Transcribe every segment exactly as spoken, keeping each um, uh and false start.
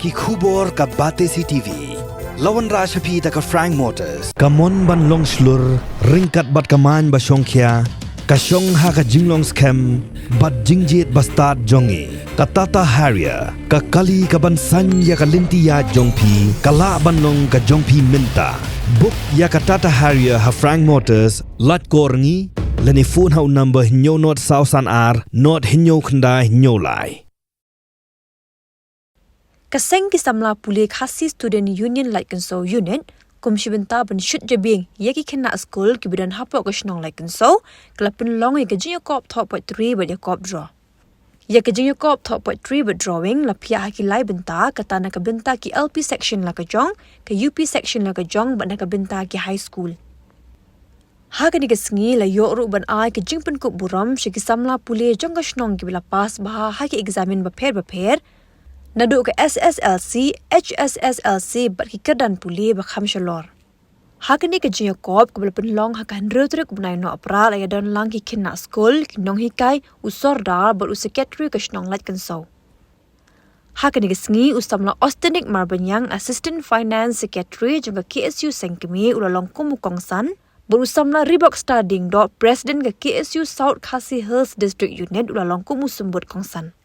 Ki khubor ka Batesi T V. La wanrah sha phi da ka Frank Motors. Ka mon ban long shlur, ryngkat bad ka main ba shongkhia, ka shong ha ka jinglong skhem bad jingjied ba stad jong ngi. Ka Tata Harrier, ka kali ka ban saiñ ïa ka lynti ïaid jong phi, ka lah ban long ka jong phi mynta. Book ïa ka Tata Harrier ha Frank Motors, lait kor ngi, lane phone ha u number hynñiew nod saw san ar, nod hynñiew khyndai hynñiew lai. Ka seng ki samla pule Khasi Student Union Laitkynsou Unit, kum shi bynta ban shut jabieng ïa ki khynnah skul kiba don hapoh ka shnong Laitkynsou, ka la pynlong ïa ka jingïakop thoh poetry bad ïakop draw. Ïa ka jingïakop thoh poetry bad drawing la phiah ha ki lai bynta, kata na ka bynta ki L P section la ka jong, ka U P section la ka jong, bad na ka bynta ki high school. Ha kane ka sngi la ïoh ruh ban ai ka jingpynkup burom sha ki samla pule jong ka shnong kiba la pass bha ha ki eksamin bapher bapher, naduh ka S S L C, H S S L C bad ki kyrdan pule ba kham shalor. Ha kane ka jingïakop kaba la pynlong ha ka hynriew tarik u bnai Nohprah la ïadon lang ki khynnah skul, ki nonghikai, u sordar bad u secretary ka shnong Laitkynsou. Ha kane ka sngi u samla Austinic Marbaniang, Assistant Finance Secretary jong ka K S U Sengkmie, u la long kum u kongsan, bad u samla Ribok Starding Doh, President ka K S U South Khasi Hills District Unit, u la long kum u symbud kongsan.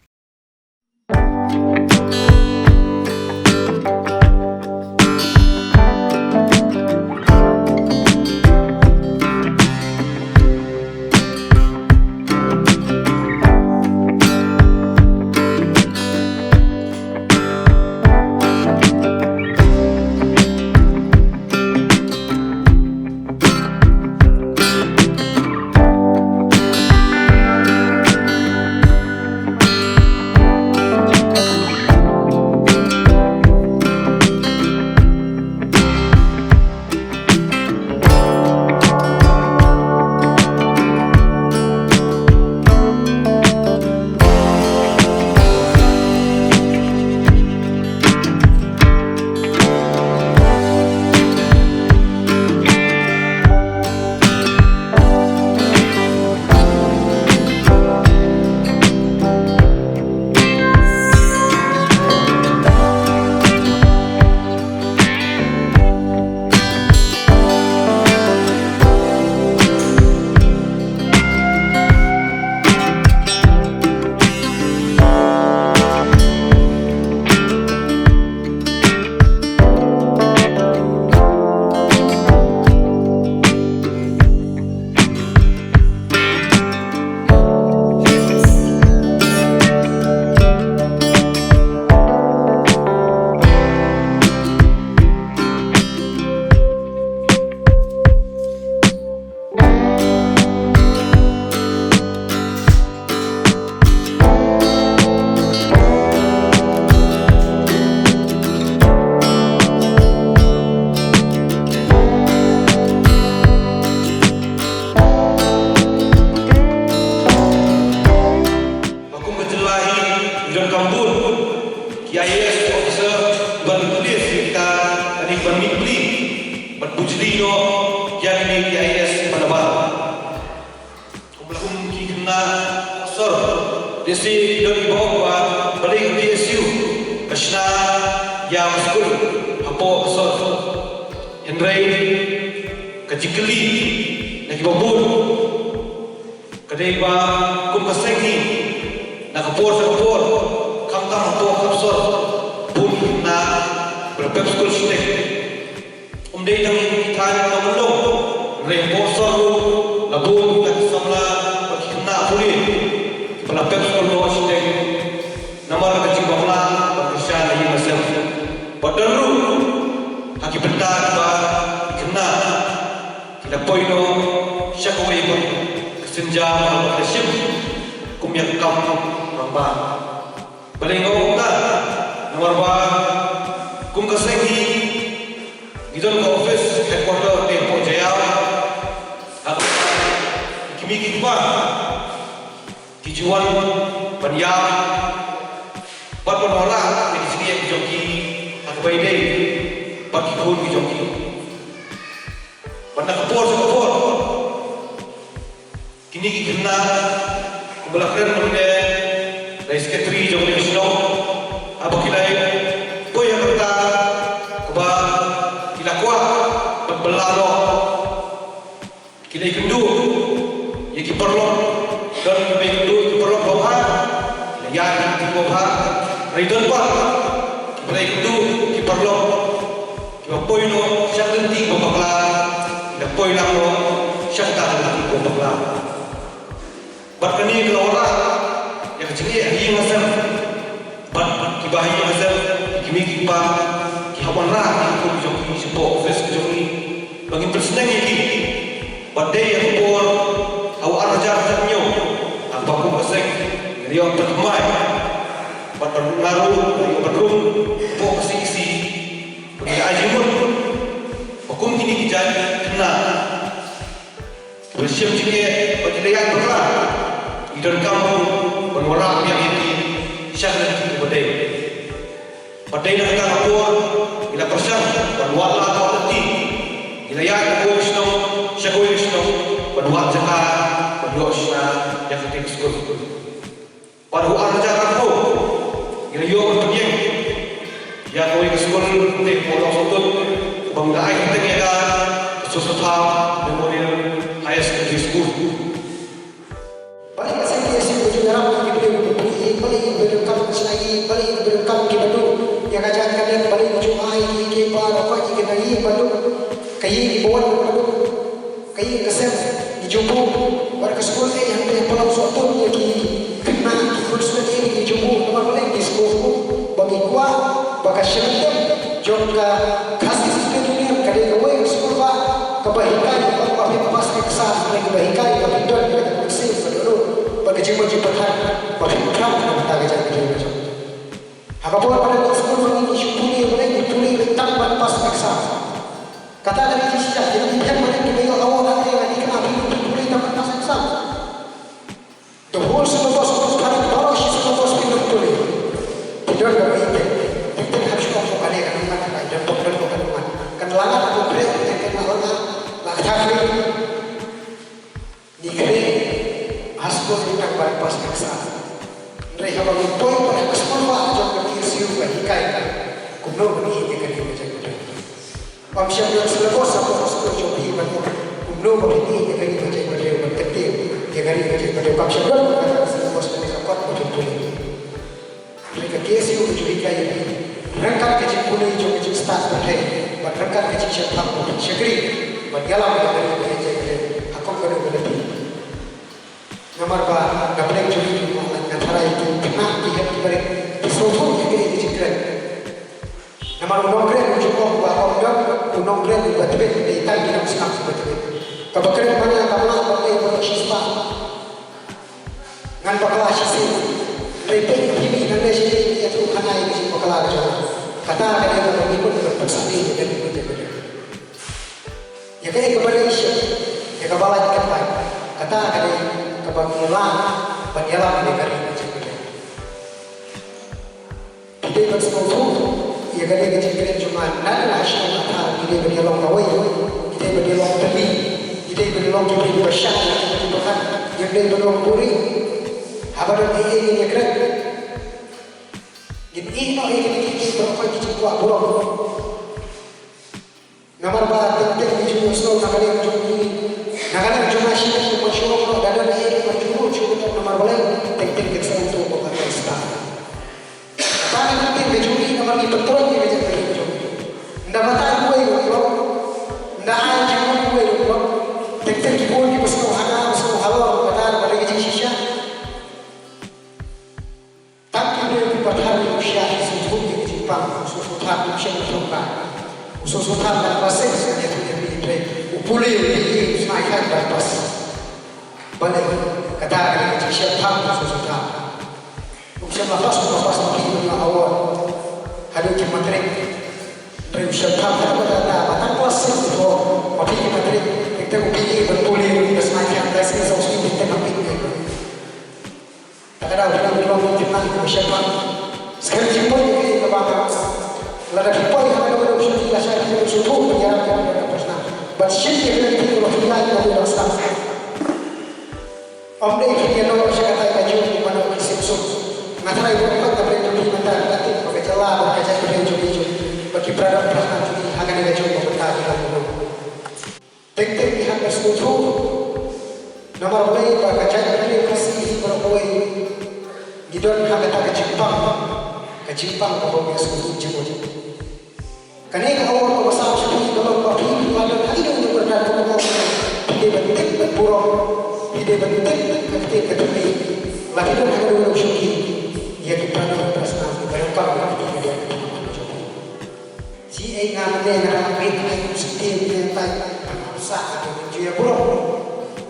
Ba kum ka jylla hi ngi donkam bun ki I A S officer ban pule sha kita, kane ban mih pli bad bujli noh ïa kine ki I A S ba nabar. Kum la kum ki khynnah sor, dei shi ki don kiba ong ba balei ka K S U ka shna ïa ka skul hapoh ka sor. Hynrei ka jingkylli na kiba bun ka dei ba kum ka seng hi, na ka por sha ka por, khamtam hapoh ka sor, bun ki khynnah ba la pep skul shiteng. Ym dei tang ki thaiñ ka Mawlong, hynrei hapoh sor ruh la bun ki samla bad ki khynnah pule kiba la pep skul noh shiteng namar ka jingbakla bad kyrshan ïa ïing ïa sem. Bad don ruh ha ki bynta kiba ki khynnah ki la poi noh sha kawei pat ka sienjam kaba ki la shim kum ïa ka kam rangbah. Balei nga ong kumta? Namar ba kum ka seng hi ngi don ka office headquarter te hapoh Jaïaw. Ha kaba ki kmie ki kpa ki ju wan ban ïam bad ban wanrah ïa ki jingeh ki jong ki ha kaba ïadei bad ki khun ki jong ki. Bad na ka por sha ka por kine ki khynnah kiba la kren mynne da i secretary jong ka shnong, haba ki la ïa Ngi don pat ki briew kynduh ki paralok kiba poi noh sha ka lynti kaba bakla, kiba poi lang noh sha ka lynti kaba bakla. Bad kane ka la wanrah ïa ka jingeh ha ïing ha sem. Bad kiba ha ïing ha sem, ki kmie ki kpa ki hap wanrah ïa ki khun jong ki shapoh office jong ki ba ngin pynsneng ïa ki. Bad dei ïa ka por ha u ar hajar khathynñiew ha Pakum Asek, ngi la ïoh pynthymmai bad ban nga ruh nga ïoh ban rung hapoh ka C E C. Ba ngi la ai jingmut ba kum kine ki jait khynnah kiba shem jingeh bad ki la ïaid bakla, ngi donkam ban wanrah biang ïa ki sha ka lynti kaba dei. Bad dei na kata ka por ngi la pyrshang ban wad lad wad lynti, ngi la ïaid na kawei ka shnong sha kawei ka shnong ban wad jaka ban ïoh shna ïa kata ka skul. Bad ha u ar hajar arphew ngi la ïoh ban pynïeng ïa kawei ka skul, te ka long sutut, ba ngi la ai kyrteng ïa ka Soso Tham Memorial Higher Secondary School. Balei ka seng K S U ka ju ïarap ïa ki briew kiba pule ïing, balei ki briew kam shna ïing, balei ki briew kam kiba duh ïa ka jait ka dep, balei ki ju ai ïa ki baroh ki kynhun ïing ba duh, ka ïing ba wan ba duh. Ka ïing ka sem ngi ju buh, bad ka skul ei hangtei ha Palau sawtun ïa ki khynnah ki khun skul ei ngi ju buh, namar balei ngi sngewthuh ba ngi kwah ba ka shyllangtep jong ka Khasi Student Union ka dei kawei ka skul ba kaba hikai ba phin pass exam, kaba hikai ba phin don ïa ka mynsiem ba don bad ka jingmut jingpyrkhat ba phin kham na ka bynta ka jait ka jong. Ha ka por ba ngi skul ba ngi shu pule, ba ngi pule tang ban pass exam. Kata ka dei ka jingshisha, ki dei ki pher ba dei kiba ïoh award ha ka dei ka dei ka na phi phi pule tang ban pass exam. The whole syllabus of Bharat, baroh shi syllabus phi dang pule. Phi don ka dei te. Te te hap shu ong ka dei ka nang ka dei ka don pok don pok ka nang. Kan la ngat ka pok dei te te la la la ka thak dei. Ngi khreh ha skul ngi tang ban pass exam. Hynrei haba ngi poi pat ha ka skul ba jong ka K S U ba hikai kumno ban ïeit ïa ka ri ka jaitbynriew. Bym shym don syllabus hapoh ka skul jong phi ban ong kumno ban ïeit ïa ka ri ka jaitbynriew, ban kyntiew ïa ka ri ka jaitbynriew. Bym shym don kata ka syllabus, kane ka kot ba phi pule. Hynrei ka K S U ka ju hikai ïa phi ryngkat ka jingpule jong ka jingstad pyrthei bad ryngkat ka jingshemphang ba phin shakri ban ïalam ïa ka ri ka jaitbynriew ha kum kano ka lynti. Namar ba na pdeng jong ngi, nga tharai ki khynnah ki hep ki barit ki sngewthuh ïa kaei ka jingkren. Namar u nongkren u ju ong ba ym don u nongkren uba tbit, dei tang ki nongsngap kiba tbit. Kaba kren ma nga kam lah ban leh baroh shi spah. Ngan bakla shisien. Hynrei peit ïa phi nangne shisien ïa ka jingkhanai ka jingbakla ka jong nga. Kata ka dei kaba ngi mut ban pynsangeh ïa ka ri ka jaitbynriew. Ïa kaei kaba dei shisha, ïa kaba lait kyntait. Kata ka dei kaba ngi lah ban ïalam ïa ka ri ka jaitbynriew. Ki dei ban sngewthuh ïa ka dei ka jingkren jong nga, nang la shnong la thaw, ki dei ban ïalong kawei, ki dei ban ïalong tylli, ki dei ban ïalong ki briew ba shai, ki briew ba khat, ki dei ban long buhrieh. Haba don ei ei ngin ïakren, ngin ïeh noh ïa kine ki briew baroh ki jingkwah burom. Namar ba teng teng ki ju ïohsngew na ka liang jong ki, na ka liang jong nga, shi ki, ki mon shuh noh, da don ei ei ba ju lut shuh noh, namar balei? Teng teng ki sngewthuh ba ka dei stad. Kata ka teng teng ka jong ngi namar ngi pyntrei ïa ka jaitbynriew jong ngi. Ynda batai uwei u klok, ynda ai jingmut uwei u klok, teng teng ki bun kiba sngewhara, ba sngewhalor, kata ba dei ka jingshisha. Tang ki briew kiba thar ïa u sha ki sngewthuh ïa ka jingpang, u Soso Tham um shym la thok ba. U Soso Tham dang ba seng seng ïathuh ïa phi, hynrei u pule, u pule, u smai khlaiñ ban pass. Balei? Kata ka dei ka jingshemphang u Soso Tham. Um shym la pass, um la pass ma phi ban ïoh award haduh ki matrik. Hynrei u shemphang haduh katta ba tang klas six u thoh ma phi ki matrik. Teng teng u pule ban pule, u pule ban smai khlaiñ, lai sngi saw sngi teng teng ma phi. Te ka daw phi long ki khynnah kiba shemphang. Skhem jingmut ïa kaei kaba nga ong. Lada phi poi ha kano kano ka shnong, lashai phi, phi sngewthuh ban ïarap ïa ka prasnam. Ban shim ïa ka lynti kaba phi ïaid, kaba phi dang sdang. Ym dei phin ïa noh sha katai ka jong ki manok ki sim suk. Nga tharai ba ka pyrthei jong ngi mynta ka tip ba ka jylla bad ka jaitbynriew jong ngi, jong ngi, bad ki brother prasnam jong ngi ha kane ka jong ka bynta ki long kumno. Teng teng ngi hap ban sngewthuh. Namar balei? Ba ka jaitbynriew Khasi hi baroh kawei ngi don ha kata ka jingpang, ka Jingpang kaba ym ïasngewthuh jingmut. Kane ka award kaba sam sha phi ka long ba phi, phi la don ha ïing, ïing, phi dei ban tip ban burom, phi dei ban tip ka ktien ka thylli. La phi don ha kano kano ka shuki, ïa ki para doh para snam kiba donkam ïa ka ktien ka thylli. Shi ei nga mynne nga dang peit, ai kum sngewthuh ïa tai. Sa ka ju ïa burom.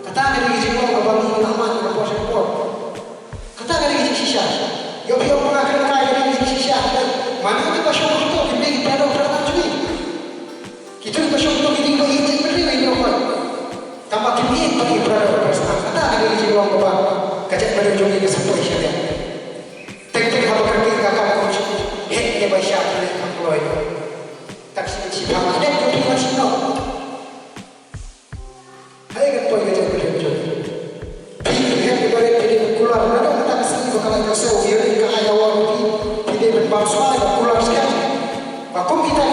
Kata ka dei ka jinglong kaba ngi la mad na ka por sha ka por. Kata ka dei ka jingshisha. Ïoh phi ong ba nga kren kai ka dei ka jingshisha. Mano kiba shong hangto kim dei ki para doh para snam jong ngi? Kito kiba shong hangto ki dei kiba ïeit jaitbynriew ïeit baroh. Tangba kim ïeit ba ki para doh para snam. Kata ka dei ka jinglong kaba ka jaitbynriew jong ngi ka sa poi sha liang. Teng teng haba kyrkieh ka kam kum shu heh ïa ba shah pynleit kham kloi. Tak shu shu haba heh ïa phi ban shu noh. Hai kan poi ka jingpynlong jong phi. Phi heh ïa barit phi dei ban kular naduh kata ka sngi ba ka la ïohsngew ïa ka ai award phi. Phi dei ban bam shuwa ban kular skhem. Ba kum kita